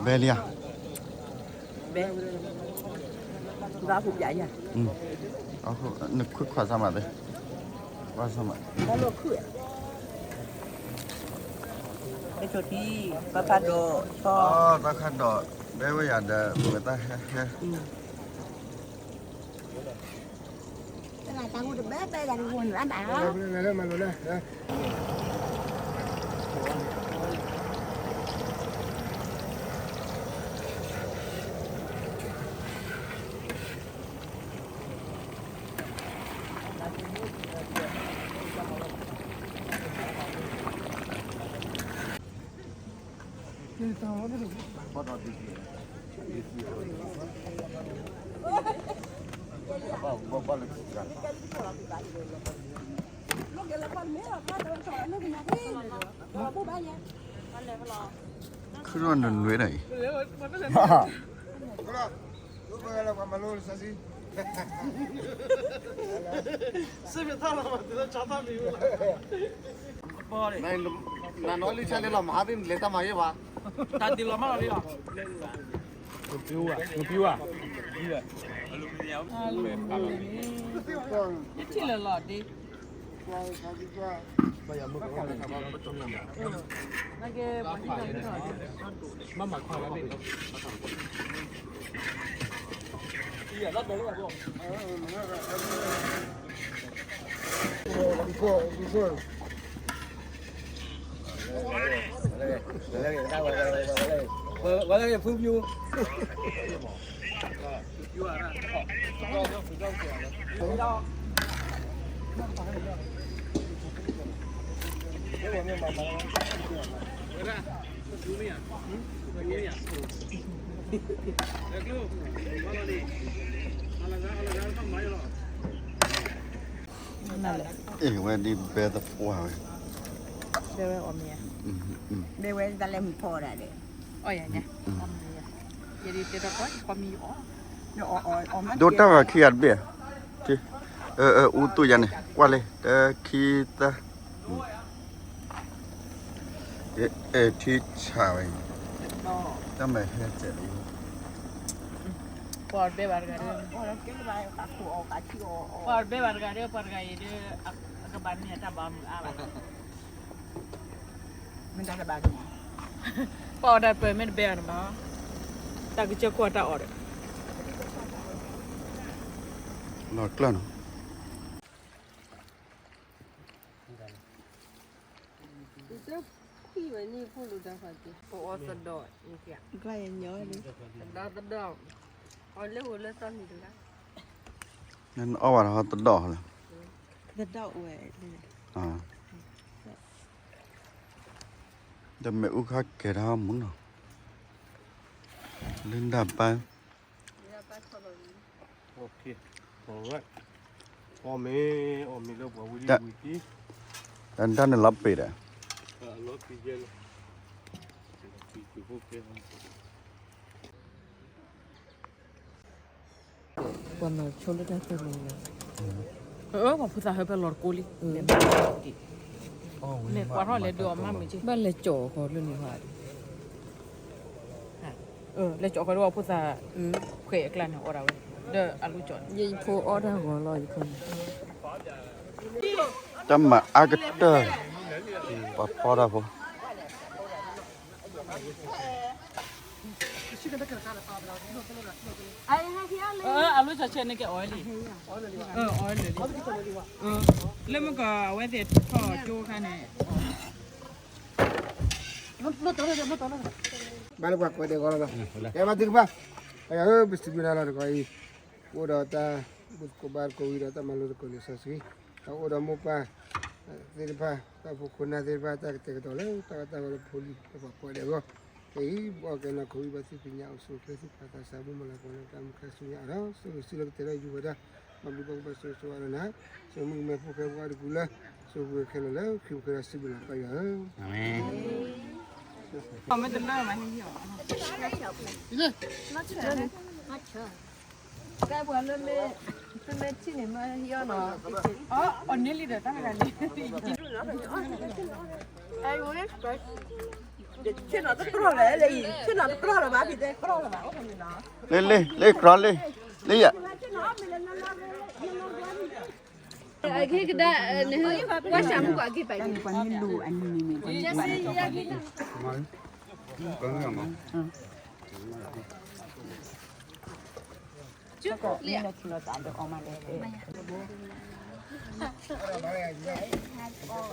ဘဲလံဧါ, ဘဲ, ဘၣ်ဟူးပၠးယၤ, နခွံခွါစၢ်မးသ့, ဘၣ်စၢ်မး, ဘၣ်လိာ်ခုၣ်, ဘဲဆိထံ, ဘၣ်ခါဒီး, တၢ်ခါဒီး, ဘဲဝဲယၤဒီး ပဝဲတၢ်ဟဲဟဲ ခုၣ်နွဲၣ်နွဲၣ်ဒီးအံၤ, နနီၢ်လံဆဲလၢလီၤမဟါသ့ၣ်နလဲၤတၢ်မၤယဲၢ်ဘၣ်, တၢ်ဒ်လီၤမးလီၤလံလီၤ, နပျူၤဧါ, နပျူၤဧါ, ယထံၣ်လၢလီၤဒ့ အ့ၣ် ဝဲဒ်ဘဲသပှၢ်ဝဲ, ဘဲဝဲအီၣ်မ့ၤ, ဘဲဝဲတၢ်လဲၤမုာ်ဖီအီၣ်ဒၣ်ဒီး, အီၣ်ယၤညါ, ယဒ်တဲတၢ်ကီမံၤအီၣ်, ဒိတၢ်ဂၤခံဂၤတဘ့ၣ်, အူသူယၤန့ၣ် ကွၢ်လံ တၢ်ခံသၢ အဲၣ်ထံဆၣ်ဝဲ, တၢ်မဲာ်ဟဲစဲးလံ, ပှၤဘဲဘၣ်တဂၤဒီး, ပှၤဘဲဘၣ်တဂၤဒီး ပှၤတဂၤအံၤဒီး, အကဘၣ်မ့ၢ်အတၢ်ဘၣ်မုာ်အါဘၣ်, မ့ၢ်တၢ်တဘၣ်ဒိၣ်မး, ပှၤအီၣ်တၢ်ပၢၢ်မ့ၢ်တဘဲဘၣ်န့ၣ်မး, တၢ်ကစၢၢ်ခိၣ်အတၢ်အီၣ်ဒီး, လီၤကျၢၢ်နီၤ ခွံဝဲန့ၣ်ဖိလိာ်တၢ်ဖးက့ၤ, ပအီသဒီး, သဒီးသဒီး, အီလၢဟိလၢသီၣ်မံၤတဂၤ, နအီၣ်ဘၣ်တဟီသဒီးလၢ, သဒီးဝဲ, ဒီးမ့ၣ်အူခါကဲၤတၢ်ဟီမူနီၤ, လၢဒၣ်ပၢ် အီၣ်မ့ၤ, အီၣ်မ့ၤလၢပှၤဝံၤလံဝံၤကံ, တၢ်န့ၣ်လီၤပ့ၤဒီး, လီၤပ့ၤယဲလီၤ, ပှၤနီၤဆိလၢတၢ်သ့ၣ်မံၤ, ပှၤဖိသၣ်ဟၢဖဲလီၤတကိးလံ, မ့ၢ်ကွၢ်ထီၣ်လဲၤဒုးအီၣ်မးမုာ်က့, ဘၣ်လဲၤကၠီၣ်အီၤဃီလၢန့ၣ်ဘၣ် လဲၤကၠီၣ်ဃီဒီးပှၤဖိသၣ်, ခွဲးအကျါန့ၣ်အီၣ်ဒၣ်ဝဲ, ဒီးအလူကၠီၣ်, ယဖိအီၣ်တၢ်ဂီၤလီၤယခီန့ၣ်, တၢ်မၤအါကတၢၢ်, ပှၤဖီတၢ်ဖိ အလူကၠီၣ်ဆဲန့ၣ်ကဲအီၣ်လံ, အီၣ်လံ, လၢမုၢ်ကီၢ်အဝဲသ့ၣ်ထီၣ်ကၠိခါန့ၣ် ဘၣ်လၢပှၤကွဲးဒဲးဂီၤလီၤ, ကဲဘၣ်သ့ၣ်တဖၣ်, ပစံးဘျုးနၤလီၤတကီၢ်အံၤ, ပအိၣ်ဒီးတၢ်ဘူၣ်သကိးဘါသကိးဝံၤဒီးတၢ်မၤလိသကိးလံာ်စီဆှံ, ဒီးအိၣ်ဒီးမိၢ်ပၢ်သ့ၣ်တဖၣ်, တၢ်ဖိခိၣ်နၢ်သ့ၣ်တဖၣ် တၢ်ကတဲာ်ကတီၤလၢတၢ်အီၣ်တၢ်အီလၢဖိလံၤ လၢပှၤကွဲးဒဲးအဂီၢ်, ခဲအံၤ ပအီၣ်ကဲနီၢ်ခိအံၤ ဘၣ်သ့ၣ်သ့ၣ်ညါအိၣ်ဆူၣ်အိၣ်ချ့ သူၣ်ဖှံသးစၢ် မူမၤလၤကပီၤလၢတၢ်မုၢ်ခါဆူညါအါထီၣ် ဆိၣ်ဂ့ၤစံးလီၤကတဲာ်ထီၣ်ယူၢ်ပှၤတၢ် ဘၣ်ဘျုးဘၣ်ဖှိၣ်ဘၣ်ဆိၣ်ဂ့ၤဆိၣ်ဝါလၢနၤ, ဆိၣ်ဂ့ၤမုၣ်ကမဲဖိဃဲပှၤတပူၤလၢ ဆိၣ်ဂ့ၤခဲလၢာ်လၢ ခရံာ်ပူၤခဲလၢာ်စံးဘျုးလီၤပၢ်ယွၤဧၢ, အၤမ့ၣ်. အီၣ်န့ၢ်လံဒီးတၢ်ဂၤန့ၣ် ဆ့ၣ်နီၤတကြၢၢ်လဲၣ်, ဆ့ၣ်နီၤတကြၢၢ်လၢၤဘၣ်, ဖံတဲကြၢၢ်လၢၤဘၣ်, အိၣ်ဖဲန့ၣ်နီၤ. လ့လ့လ့ကြၢၢ်လ့, လ့ယဲၢ်. အဂ့ၢ်ကဒါ, ကွၢ်ဆၢမုၢ်ကီးအဂ့ၢ်ပာ်,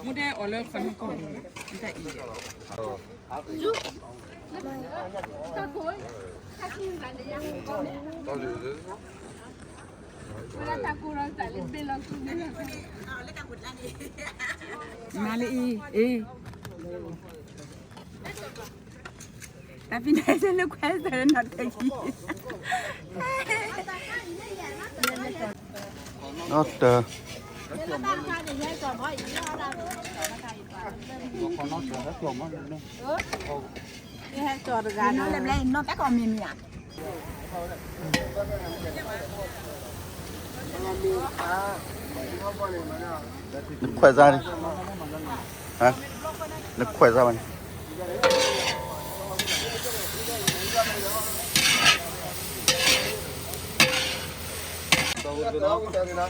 မူဒဲအီၤလၢခီနူကီၢ်, တၢ်အံၤ မၤလၢအံၤ, အ့, တၢ်ဖံးန့ၣ်လၢခွဲးစၢၤနီၤတဂ့ၤ, နီတၢ်, နီတၢ်မ့ၢ်မ့ၢ်ဧါ. နခွဲးစၢ်န့ၣ်, နခွဲးစၢ်ဘၣ်န့ၣ်, တၢ်မံၤန့ၣ်လီၤ,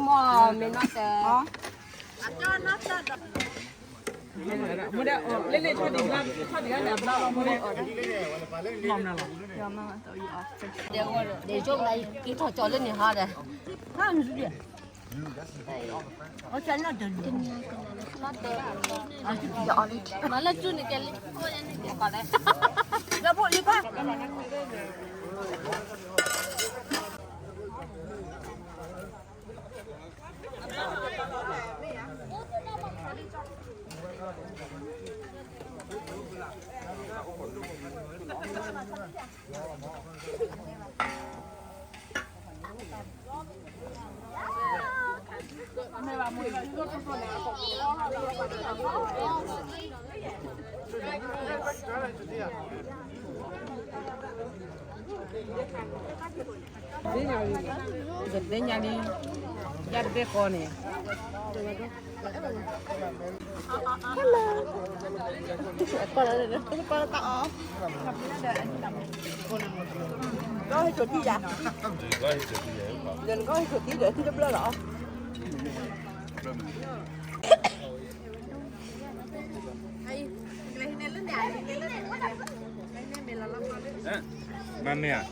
မ့ၢ်နီၢ်တၢ် မူဒဲအီၤ, လ့လ့ ဆီဒံး, ဆီဒံးန့ၣ် အဘျါလီၤ, မူဒဲအီၤ, ဒ်က့ၤထီၣ်ကၠီလၢန့ၣ်ဟီဒီး, မၤလၢကၠူန့ၣ်ကဲလံ, ဒီးဖိလံဘၣ်. သ့ၣ်ညါလံ, ယတသ့ၣ်ညါလံ, ယတဘ့ၣ်ဃီန့ၣ်, ကဟဲစိာ်ထံယၤ, ဒီးနကဟဲစိာ်ထံဒီးထံတဘျီလီၤ. မ့မ့ၢ်ဧ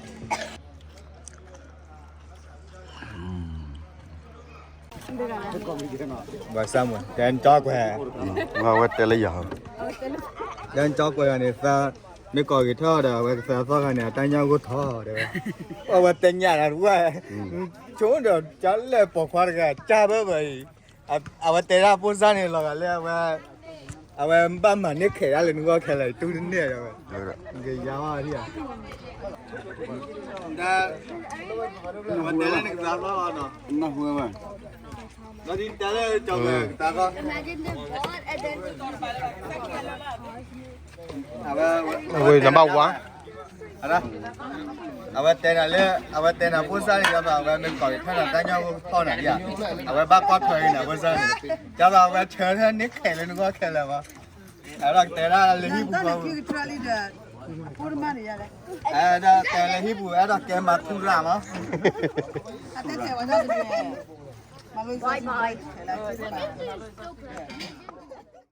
ါ, ဘၣ်ဆၣ်မ့ၢ် တဲနကၠီကွဲး, အဝဲတဲလၢယၤ, တဲနကၠီကွဲးဂၤန့ၣ် သး, မ့ၢ်ကိးက့ၤထီၣ်ဒီး အဝဲကသးသီၣ်ဂၤန့ၣ် အတၢ်ညၣ်ဂိၢ်ထီၣ်တဲဝဲ, အဝဲတဲညၣ်ဒီးဝဲ, ဆိဒီးကၠီလၢပိာ်ခွါတဂၤ ကၠၢ်ဘၢဘၢအံၤ, အဝဲတဲဒၣ်ဖိစၢ်န့ၣ်လီၤဂာ်လၢအဝဲ, အဝဲဘၣ်မၤန့ၢ်ခဲးဒၣ်လၢနဂီၢ်ခဲလၢာ် တူၢ်တန့ၢ်ဒီးဝဲ, ကယါဝဲဒၣ်, အဝဲတဲလၢနကသးသီၣ်လီၤနီၤ, လီၤဒ်တဲလၢကၠီကွဲးသးသီၣ် အဝဲ, ဝ့ၢ်နဘၣ်ဝါ, အဝဲတဲနၤလၢ, အဝဲတဲနၤဖိစၢ်န့ၣ် အဝဲမ့ၢ်ကိးက့ၤထီၣ်နၤတၢ်ညၣ်ဂိၢ်ထီၣ်နၤဒ်ဧါ, အဝဲဘၣ်ကွၢ်ထွဲက့ၤနၤဖိစၢ်န့ၣ်, ကၠီလီၤ အဝဲဆၢထၢၣ်န့ၢ်ခဲးလၢနဂီၢ်ခဲလၢာ်မး, အဲၣ်ဒိးတဲဒၣ်လၢဟံၣ်ပူၤ, အဲၣ်ဒိးတဲလၢဟံၣ်ပူၤ အဲၣ်ဒိးကဲမၤထူရၤမး, ဘၣ်ဘၣ်.